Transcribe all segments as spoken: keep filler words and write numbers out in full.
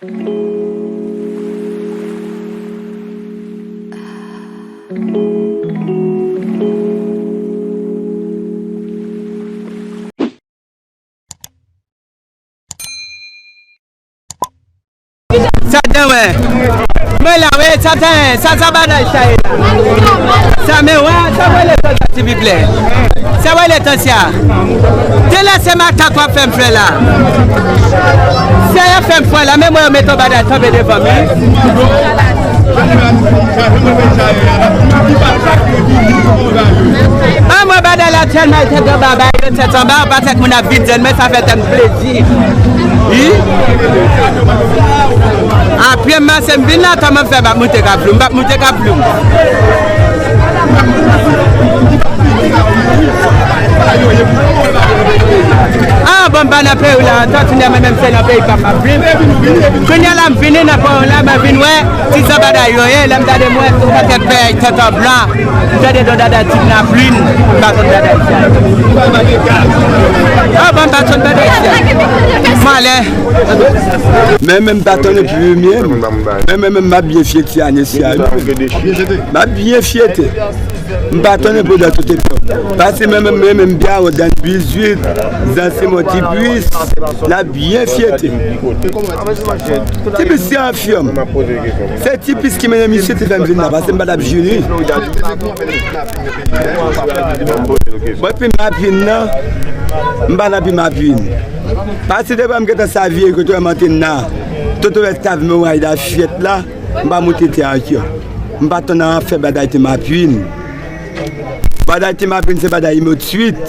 Sa dan wè. Mwen la, wè, sa tan, sa, sa bagay sa ye la. Sa men wè, sa wè letan sa, silvouplè. Sa wè letan sa. Te lè se makak w ap fè m fè la. Se y ap fè m fè la, men mwen yo mete yon bagay tonbe devan m, wi. An mwen bagay la tèlman tèt anba, ba yo tèt anba, pa tèt moun ap vin jwenn mwen, sa fè tèt m plezi. Wi. Apre m mache m vin la, kòman m fè m ap moute k ap vloum, m ap moute k ap vloum. Ah, bon, m pa nan peyi w la, tanti mwen menm se nan peyi pa m ap viv. Kounye a la m vini nan peyi w la, mwen vin wè, ti jan bagay yo ye, lè m gade mwen, se yon pakèt pèy tèt an blan. M tande don dada ti Naplin, m pa konn dada sa. Ah, bon, m pa konn dada sa. M ale. Men menm pa tande pi rimye m. Men menm m ap byen fyete ane sa, wi. M ap byen fyete. M pa tande pou dan tout epòk. Paske men menm, men menm byen dan dizwit, dan se mwen ti plis, l ap byen fyete. Ti plis se an fyèm. Se ti plis ki mennen misye te fè m vin la, paske m pa t ap jwenn li. Bon, epi m ap vin nan, m pa nan pi m ap vin. Pati depi m gentan sa vye kote m antre nan. Toto wè ta vin mwen wè da fyèt la, m pa moute te ankò. M pa tann an fè bagay te m ap vin. Bagay te m ap vin se bagay imot swit.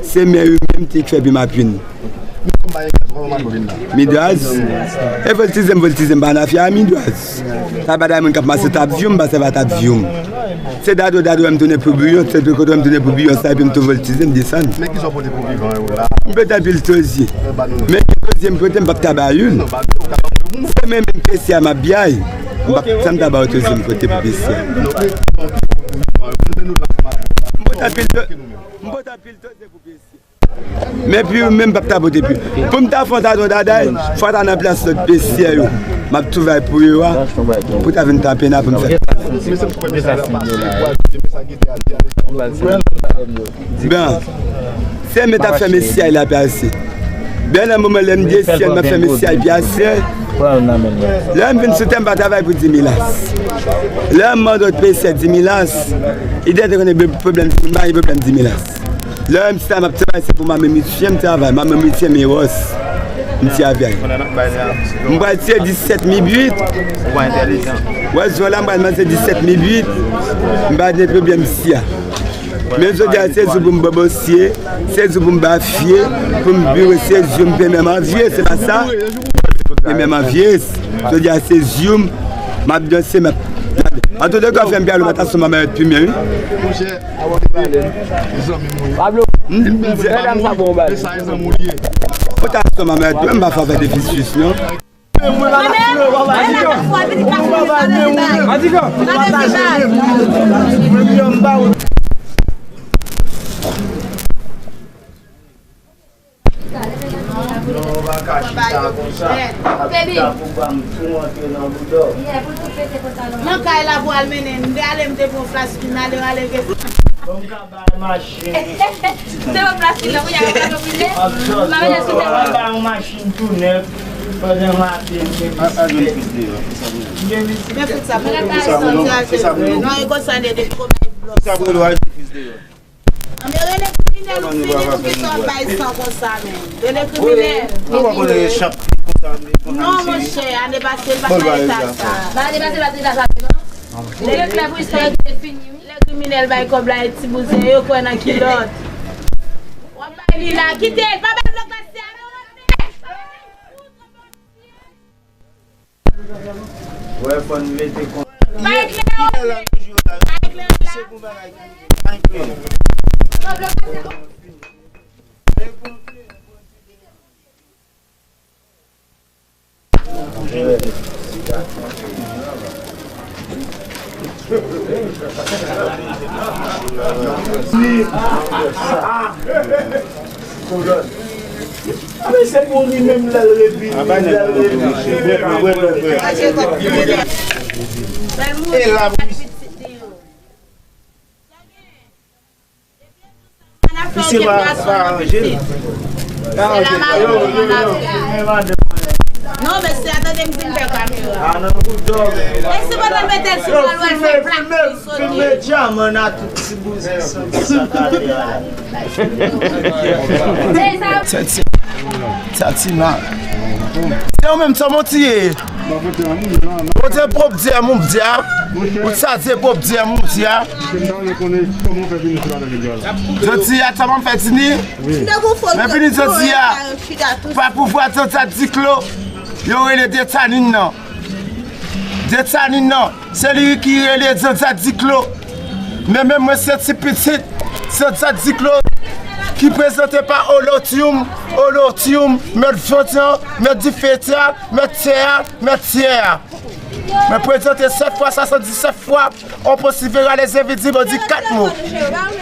Se men wi menm te fè pi m ap vin. Midraz. E voltize m, voltize m pa nan afè a midraz. Sa pa da moun k ap mache t ap vyou m, paske pa t ap vyou m. Se dado, dado wè m tounen pou biyon, se tou kote wè m tounen pou biyon, sa epi m tou voltize m desann. Men ki sa w pote pou vivan yo la? M pote anpil tozye. Men ki tozye m pote, m p ap ta ba youn. Se men menm pesi a m ap byay. M p ap janm ta ba w tozye m pote pou pesi a. M pote anpil to-, m pote anpil tozye pou pesi a. Men pi ou menm p ap ta pote pi. Pou m ta fè yon ta don daday, fò ta nan plas lòt pesyè yo. M ap touvay pou yo a, pou ta vin tanpe nan pou m fè. Ben, se men t ap fè mesye a la pase. Ben nan moman lè m desyèl m ap fè mesye a pase. Lè m vin sou tè m pa travay pou di mil as. Lè m mande lòt pesyè di mil as, li te konnen pwoblèm di mil, m pa gen pwoblèm di mil as. Lè m sa m ap travay, se pou m a menm itye m travay, m a menm itye m ewòs. M travay. M pral tiye disèt mil uit. Wè, zò la m pral manje disèt mil uit. M pa gen pwoblèm isi a. Men jodi a, se jou pou m bòbòsye, se jou pou m bafye, pou m bire, se jou m peye menm anvye, se pa sa? Peye menm anvye. Jodi a, se jou m, m ap danse, m ap, m ap, an tou de ka, fè m pale, m pa ta sou manman yòt pi men, wi. Pablo, mèdam sa bon baz. Ou ta sou manman yòt pi men, m pa fè avè defistis, non. Non, ou pa ka chita konsa. Ap chita pou ba m tou antre nan bouda w. Nan kay la pou al mennen m, m te ale, m te pran flas vin ale, ale vin. Bon, m ka bay machin. Se yon plas vin, wi, a yon plas vin. M pa mennen sou tè. M pa bay yon machin tou nèf. Pandan maten, m gen bisiklet. Men fout sa pou nou. Non, e konsa de, depi kòman e blòk sa. Anben, rele kriminèl ou fini pou ke sa w bay san konsa menm. Rele kriminèl. Non, monchè, ane pase l pa t nan eta sa. Ane pase l pa t nan eta sa, non. Lè yo klè pou istwa yo te fini, wi. Lè kriminèl bay kòb la, e ti bouzen yo kwè nan kilòt. W ap bay li la, kite l, pa bay l non, pase a non. Wè, fò n mete kon. Bay klè yo. Bay klè yo la. Men se pou li menm lè l revini, lè l revini. E la, misye pa, pa aranje l. Pa aranje l. Non, mesye, atande m fin fè kamera. E si mwen te mete l sou pal, wè, fè plak li soti. Filme dyaman nan tout ti bouzen santi sa k ale a la. Tati, Tatina. Se ou menm, sa mwen ti ye? Ou te pwòp di a moun di a. Ou sa di pwòp di a moun di a. Jodi a, sa mwen fè tini. Men vini jodi a. Pa pouvwa tanta diklo. Yo rele detanin nan. Detanin nan. Se li ki rele Zanzadiklo. Men menm mwen se ti pitit Zanzadiklo ki prezante pa Olotium, Olotium, mèt vant an, mèt dife etè a, mèt tè a, mèt syè a. Mwen prezante sèt fwa swasanndisèt fwa, on posive rale zevidi, mwen di kat mo.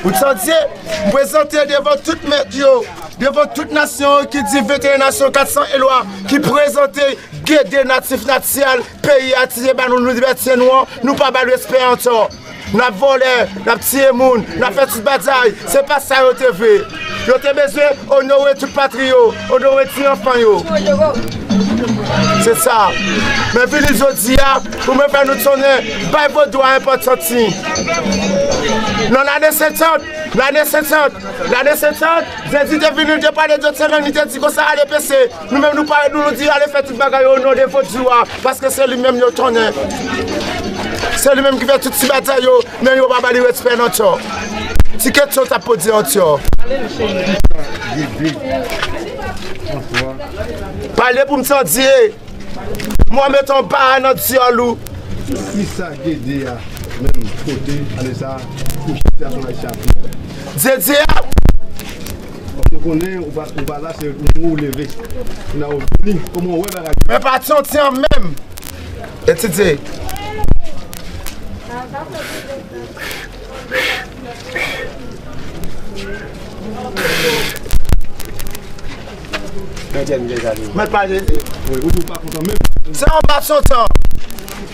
Ou tande? Mwen prezante devan tout mèt yo, devan tout nasyon ki di venteyen nasyon, kat san e lwa, ki prezante gede natif nasyonal peyi a tire ba nou, nou libète nou an, nou pa ba l respè ankò. N ap vòlè, n ap tiye moun, n ap fè tout bagay. Se pa sa yo te vle. Yo te bezwen onore tout patri yo, onore ti anfan yo. Se sa. Men vini jodi a, pou mwen fè nou sonnen, bay vodou a enpòtans li. Nan lane senkant, lane senkant, lane senkant, Jezi te vini, li te pale de teren, li te di konsa, ale pese. Nou menm nou parèt, nou, nou di ale fè tout bagay o non de vodou a, paske se li menm yo konnen. Se li menm ki fè tout ti batay yo, men yo pa ba li respè nan tò. Ti ketyon t ap poze an tò. Pale pou m tande. Mwen met on pa nan dyòl ou. Kisa gede a menm pote ane sa pou sitiyasyon ayisyen ap viv? Dede a. Paske nou konnen ou pa, ou pa la, se ou mouri ou leve. Kounye a ou vini, kòman ou wè bagay? Men pa ti yon ti an menm. Etidye. Mèt pa Jezi. Wi, ou di ou pa kontan menm. Se yon pa son tan.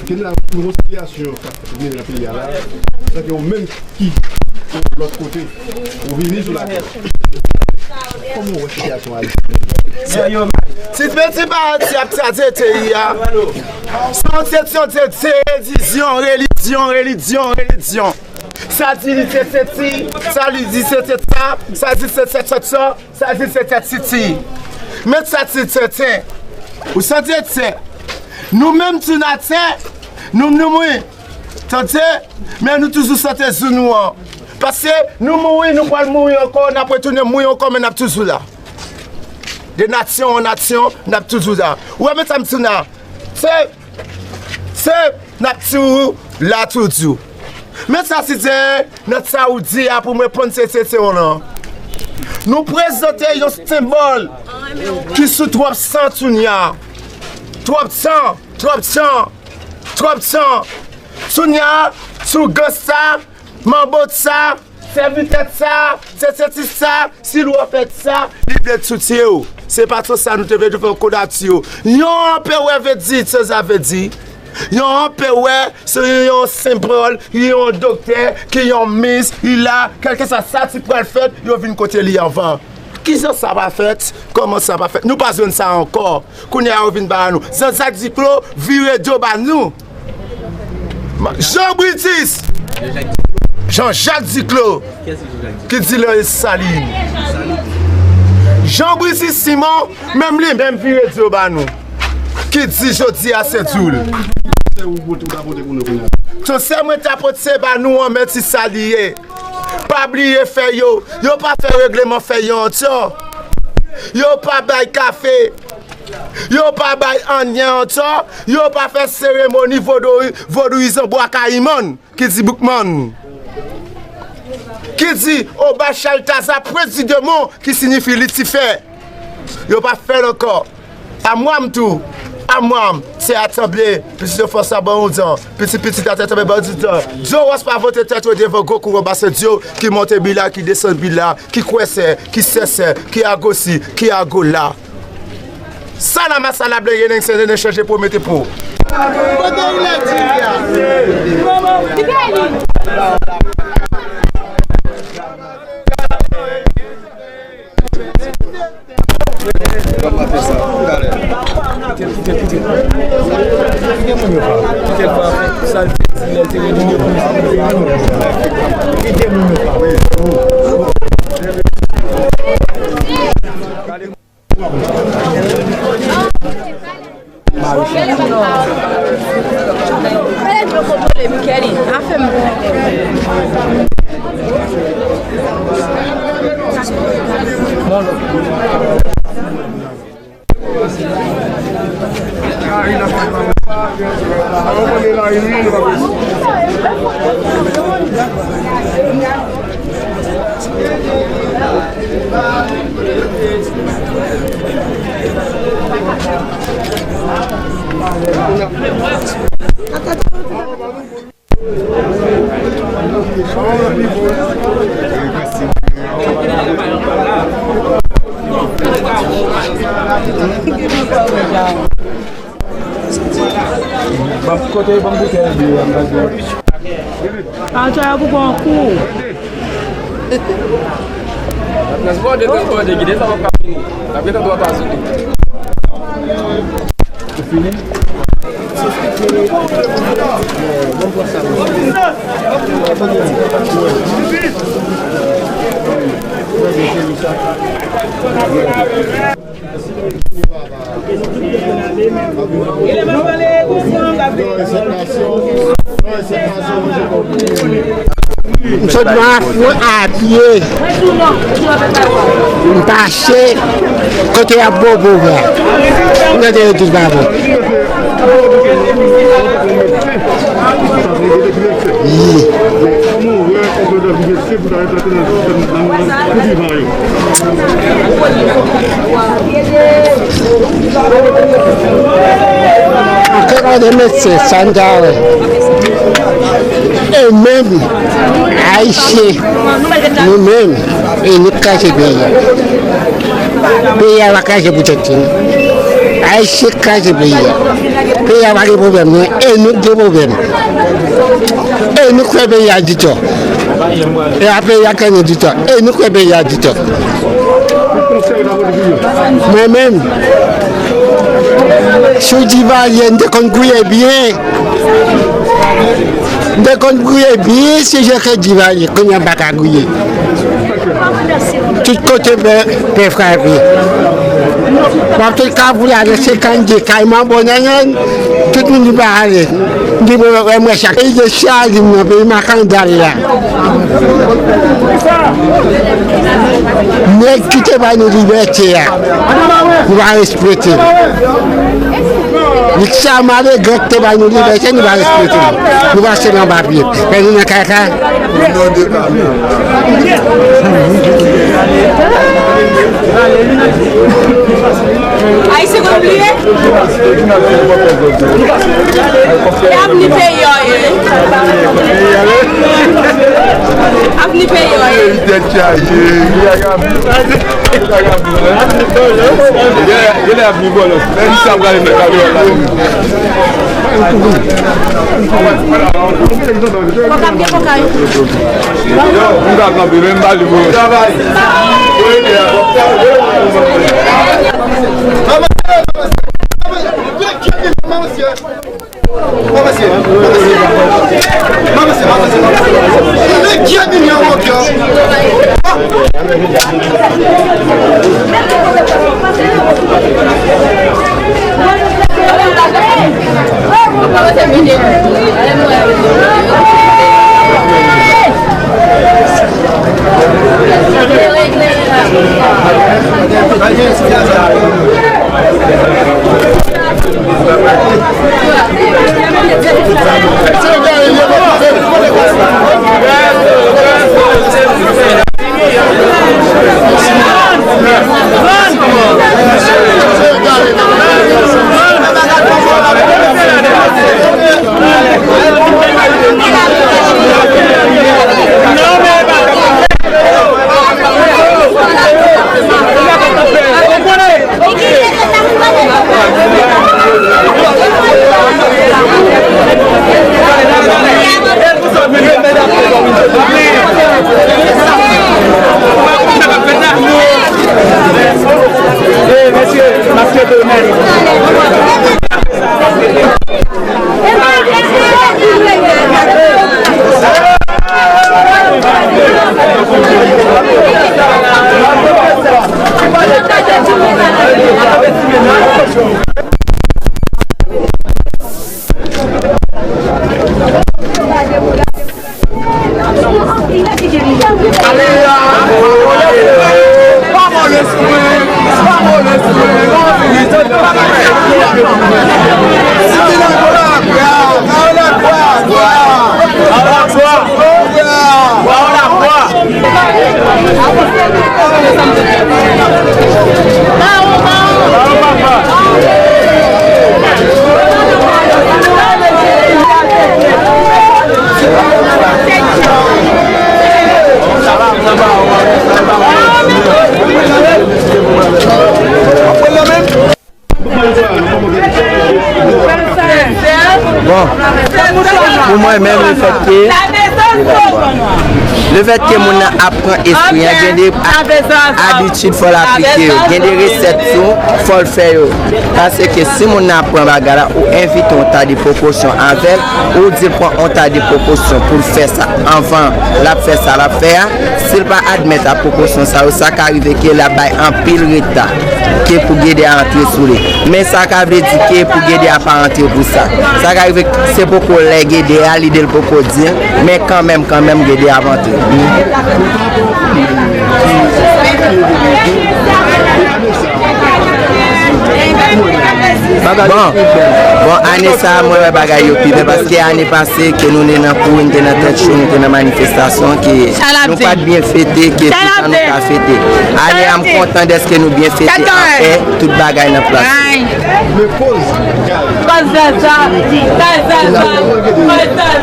Gen la, yon sitiyasyon k ap vini nan peyi a la. Sa ke ou menm ki lòt kote, ou vini sou latè. Kòman ou wè sitiyasyon Ayiti? Ti peti pa ti ap tradye peyi a. Se yon kesyon de, de relijyon, relijyon, relijyon, relijyon. Sa di li se seti, sa li di se tèt sa, sa di se tèt sòt sa, sa di se tèt siti. Met sa ti tenten. Ou santi tenten. Nou menm tou n atè, nou, nou mouri. Tande, men nou toujou sante jou nou an. Paske nou mouri, nou pral mouri ankò, n ap retounen mouri ankò, men n ap toujou la. De nasyon an nasyon, n ap toujou la. Ou wè, men sa m di w la. Se Se n ap di w la toujou. Men sa, si se nan sa ou di a pou m reponn se kesyon lan. Nou prezante yon senbòl ki sou twòp san kounye a. Twòp san, twòp san, twòp san. Kounye a, sou gangsta, manbot sa, sèvitè sa, se sesi sa, si l wè w fè sa, li vle touye w. Se pa sou sa nou te vle fè w kondati yo. Yon anperè vle di, se sa vle di. Yon anperè, se yon senbòl, yon doktè, ki yon mis, li la, kèlkeswa sa ki pral fèt, yo vin kote li anvan. Kijan sa va fèt? Kòman sa va fèt? Nou pa jwenn sa ankò. Kounye a yo vin ba nou. Zanzak Diklo vire do ba nou. Jean Britis. Jean Jacques Diclo. Ki di lè Salin. Jean Britis Simon, menm li menm vire do ba nou. Ki di jodi a se djoul. Konsèy mwen ta pote ba nou an, men ti sa li ye. Pa bliye fè yo. Yo pa fè regleman fè yo ankò. Yo pa bay kafe. Yo pa bay anyen ankò. Yo pa fè seremoni vodou, vodouyizan bwa kayiman ki di Boukman. Ki di Oba Chaltaza, prens di demon, ki siyifi Lisifè. Yo pa fè l ankò. Amwam tou. Amwam, se atanble, pitit yo fòs a ban ou dan, pitit pitit a tèt anba ban ou dan. Dyo wòs pa vote tèt yo devan gwo kouran ba se Dyo ki monte bila, ki desann bila, ki kwèsè, ki sèsè, ki agosi, ki agola. Salama, salabla, ye nèg se nèg chanje po mete po. Kote Ilè di a? Ban m kote, ban m goute yon byen, yon byen. Atya pou pran kou. Transpòte, transpòte, kite sa w ap ka fini. N ap gentan twa pa sou li. Ou fini? M sot nan Afon a pye. M pase kote y ap bobo a. M gade yo tout babò. Wi. Ankò de medsen, sa n ta wè. E menm, Ayisyen, nou menm, e nou k kraze peyi a. Peyi a pa kraze pou tèt li, non. Ayisyen k kraze peyi a. Peyi a pa gen pwoblèm, non. E nou k gen pwoblèm. E nou k fè peyi a di tò. E a peyi a k fè nou di tò. E nou k fè peyi a di tò. Mwen menm, sou Divalye, m te konn gouye byen. M te konn gouye byen, si je ke Divalye, kounye a m pa ka gouye. Tout kote pè, pè frape. W ap tout Kafou la, nan senkannde, kay Manbo, nan, nan, tout moun di pa ale. M di, mwen, mwen, mwen, chak peyi de Chalim nan, peyi Makandal la. Nèg ki te ba nou libète a, nou pa respekte. Li sa male, gang te ba nou libète, nou pa respekte. Nou pase nan papye. Men nou nan kaka. Ayisyen konn bliye. E avni peyi yo ye. Avni peyi yo ye. Tèt chaje. Genlè avni vòlò. Men sa pral fè kamera la. Fòk ap gen fòkay. Yo, m ka kanpe, men m pa li vòlò. Bon, pou mwen menm, lefètke lefètke moun nan ap pran espri an, gen de abitid fò l aplike yo, gen de resèt tou fò l fè yo. Paske si moun nan ap pran bagay la, ou envite yon ta de pwopozisyon avè l, ou di l pran yon ta de pwopozisyon pou l fè sa anvan l ap fè sa l ap fè a. Si l pa admèt a pwopozisyon sa yo, sa ka rive ke l ap bay anpil reta ke pou Gede a antre sou li. Men sa ka vle di ke pou Gede a pa antre pou sa. Sa ka rive se poko lè Gede a, lide l poko di l, men kanmenm, kanmenm Gede a ap antre. Bon, bon, ane sa a, mwen wè bagay yo pi bèl, paske ane pase ke nou te nan kouri, nou te nan tèt cho, nou te nan manifestasyon, ke nou pa t byen fete, ke jan nou ka fete. Ane a, m kontan dèske nou byen fete anpè, tout bagay nan plas.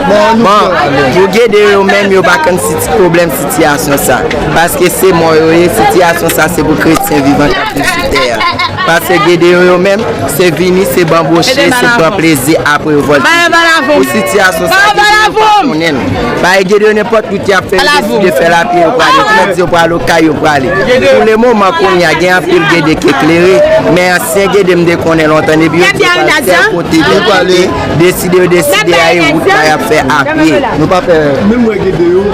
Bon, pou Gede yo menm, yo pa konn si ti pwoblèm sitiyasyon sa. Paske se mò yo ye, sitiyasyon sa se pou kretyen vivan k ap viv sou tè a. Paske Gede yo, yo menm, se vini, se banboche, se pran plezi, apre yo vòlte. Pou sitiyasyon sa, Gede yo pa konnen l. Paske Gede yo, nenpòt kote y ap fè, yo deside fè lapye, yo prale. Frè di yo prale, kay yo prale. Pou le moman, kounye a, gen anpil Gede ki eklere, men ansyen Gede m te konnen lontan, depi yo di yo pral tèl kote, tèl kote, deside yo deside a, e wout la y ap fè apye. Nou pa pè. Menm wè Gede yo.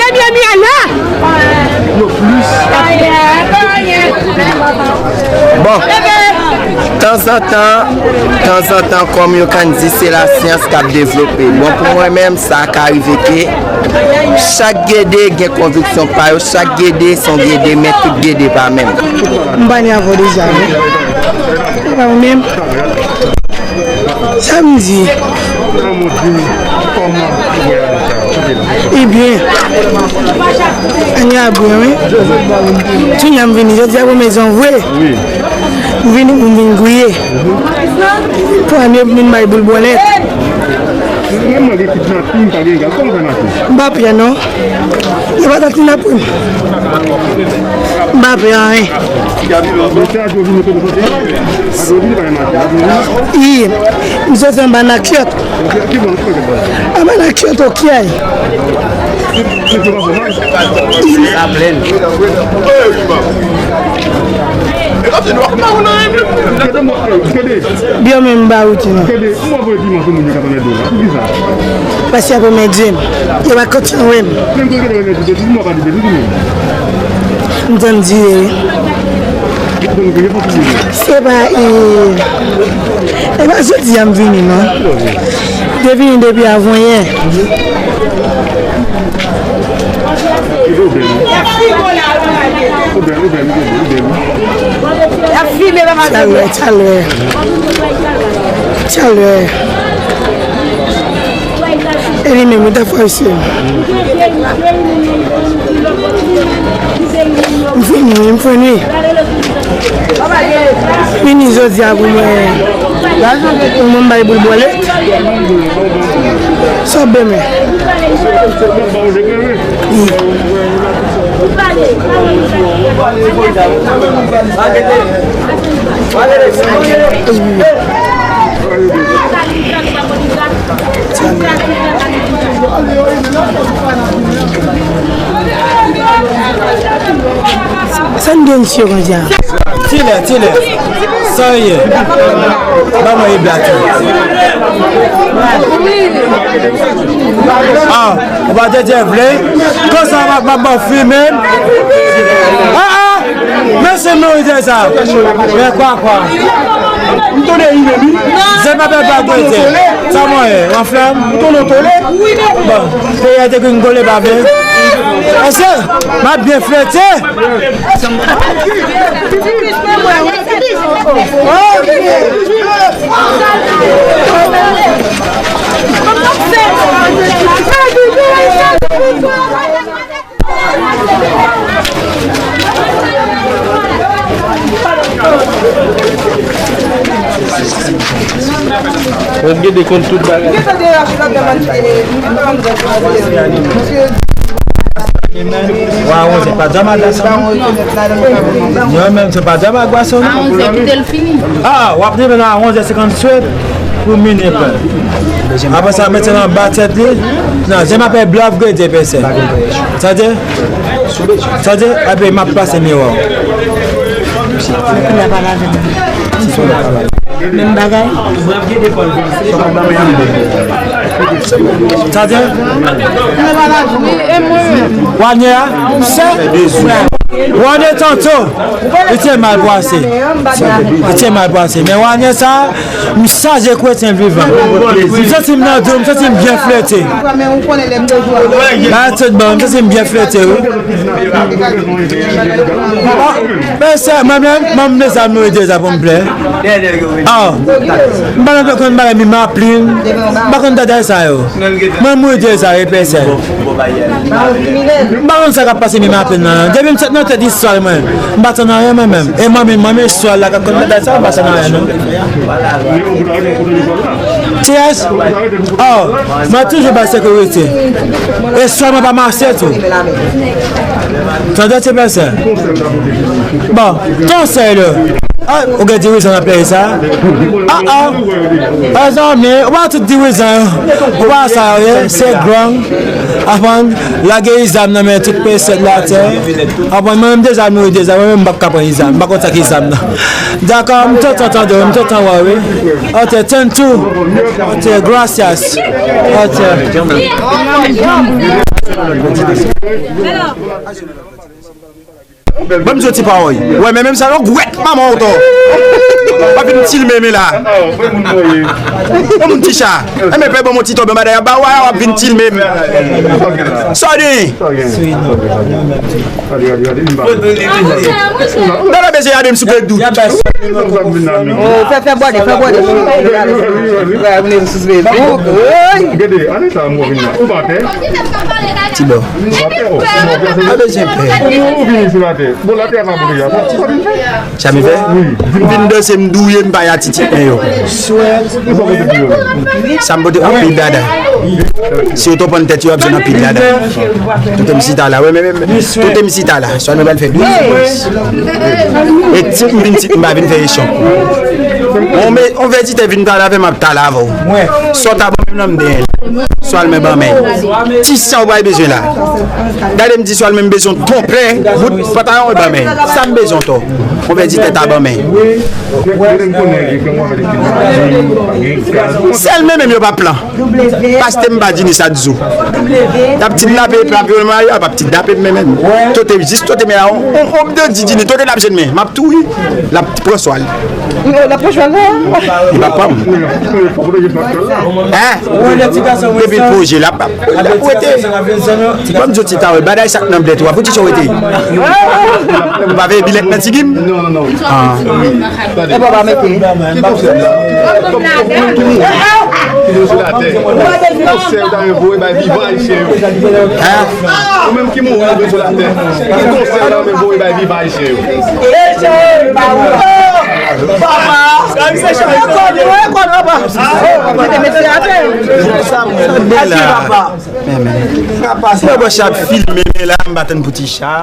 Ebyen, mi ala. Yo plis. Bon, tanzantan, tanzantan, kòm yo konn di, se lasyans k ap devlope. Bon, pou mwen menm, sa ka rive ke chak Gede gen konviksyon pa yo, chak Gede se yon Gede, men tout Gede pa menm. M pa ni avè w deja, non. E pa ou menm? Sa m di? Ebyen, ane a byen, wi. Kounye a m vini, jodi a pou mezon vre. M vini pou m vin griye. Pou ane pou m vin bay boul bòlèt. M pa pè non. Yo pa ta kidnape m. M pa pè anyen. Wi, m soti anba Nakyòt. Anba Nakyòt, okyay. Byen, men m ba wout non. Paske y ap remèdye m. Yo pa kontinye wè m. M tann dire wi. Se pa, e, e pa jodi a m vini non. M te vini depi avanyè. Talè, talè. Talè. E li menm, li ta fwa isi. M fini, wi, m fini. Vini jodi a pou mwen. Pou mwen bay boul bòlèt. Sa w ap benmen? Sa n gen misye konsa? Tile, tile. Sa ye? Ban mwen e blat. Ah, ou pa te di vle? Konsa m ap ban fimen. Ah, ah. Men se nou ide sa. Men kwa, kwa. M tounen ide wi. Se pa pèp la dwe di. Sa mwen ye, anflèm. M tounen tole. Bon, peyi a te vin kole pa vle. Èske m ap byen flete? Mwen gen de kont tout bagay. Wa onzè pa djama gwason. Mwen menm se pa djama gwason. A onzè kite l fini. Ah, w ap rive nan a onzè senkannsenk pou minit la. Apre sa, mete nan ba tèt li. Non, je m'appelle Bluff Gredye, pèsè. Tande? Tande? Epi m ap pase miwa. Menm bagay. Tande? Wanye a? Sè? Wanye tanto. Li te mal pwase. Li te mal pwase. Men wanye sa, m chaje kretyen vivan. M santi m nan dlo, m santi m byen flete. Ba tout bon, m santi m byen flete, wi. Ah, men sè, mwen menm, mwen m de zam nou ede sa pou m plè. Ah, m pa nan konn bagay mi maplin. M pa konn dada sa yo. Mwen m ede sa, epèsè. M pa konn sa k ap pase mi maplin nan. Depi m sot nan tèt istwa mwen, m pa tann anyen mwen menm. E manmi, manmi istwa la k ap konn dada sa, m pa tann anyen non. Tiyès? Oh, mwen toujou bay sekirite. E swa mwen pa mache tou. Tande ti pèsè. Bon, konsèy la. Ah, ou gen dirijan nan peyi sa? Ah, ah. Mezanmi, ou pa tout dirijan yo. Ou pa sa yo ye, se gang. Aprann lage zam nan men tout pèsè latè. Aprann mwen menm de zam nou de zam, mwen menm m p ap ka pran zam. M pa konn sa ki zam nan. Dakò, m tonton tande w, m tonton wè w, wi. Ok, thank you. Ok, gracias. Ok. Ban m di yon ti pawòl. Wè, men menm sa, yon gwèt manman w tò. W ap vin tilme m la. Yon moun ti cha. E men pè ban m yon ti tòb, yon bagay ap ba w, w ap vin tilme m. Sa w di? Gade, gade, gade, li pa. Gade, mesye, gade m sou pye dout. Oh, fè, fè bwade, fè bwade. Gade, vin sou Facebook. Oy! Gade, ane sa, mwen vin la. Ou pa pè? Ti bò. Ou pa pè, oh. Pa bezwen pè. Ou vin sou latè. Bon, latè a pa pou li a. Sa m vin fè? Wi. M vin danse, m douye, m bay atitit men yo. Sa m pote anpil dada. Si yo t ap pran tèt yo, y ap jwenn anpil dada. Tout M C ta la, wi, men, men, men, tout M C ta la. Swa nou pral fè douz. E tit m vin tit, m pa vin fè echon. On, on vèditè vin pale avè m, m ap pale avè w. Sa w ta ban m nan m deyen. Swa l men ban men. Ti sa w pral bezwen la. Gade m di swa l men m bezwen ton plen, bout pantalon e ban men. Sa m bezwen tò. On vèditè ta ban men. Sèl men menm yo pa plan. Paste m pa di ni sa di sou. T ap ti dape, p ap yon mari, p ap ti dape m menm. Tote, jis tote men la, on, on, on, di di ni, tote l ap jwenn men. M ap tou wi. L ap pran swa l. L ap pran swa l. Li pa pran m. Hein? Depi l poze, l ap, l ap wete. Ban m di w ti tawè, bagay sa k nan blèt ou a, pou ti sa w wete. Ou pa veye bilèt nan ti gim? Non, non, non. Ah. E papa mete. Ki konsèy? Ki konsèy ou ta renmen voye bay vivan ayisyen yo? Hein? Ou menm ki mouri, ou vin sou latè. Ki konsèy ou ta renmen voye bay vivan ayisyen yo? Papa! Sa misye chanje. Mete mesye atè. Sa bèl la. Men, men. Mwen bò chat filme men la, m pa tann pou ti cha.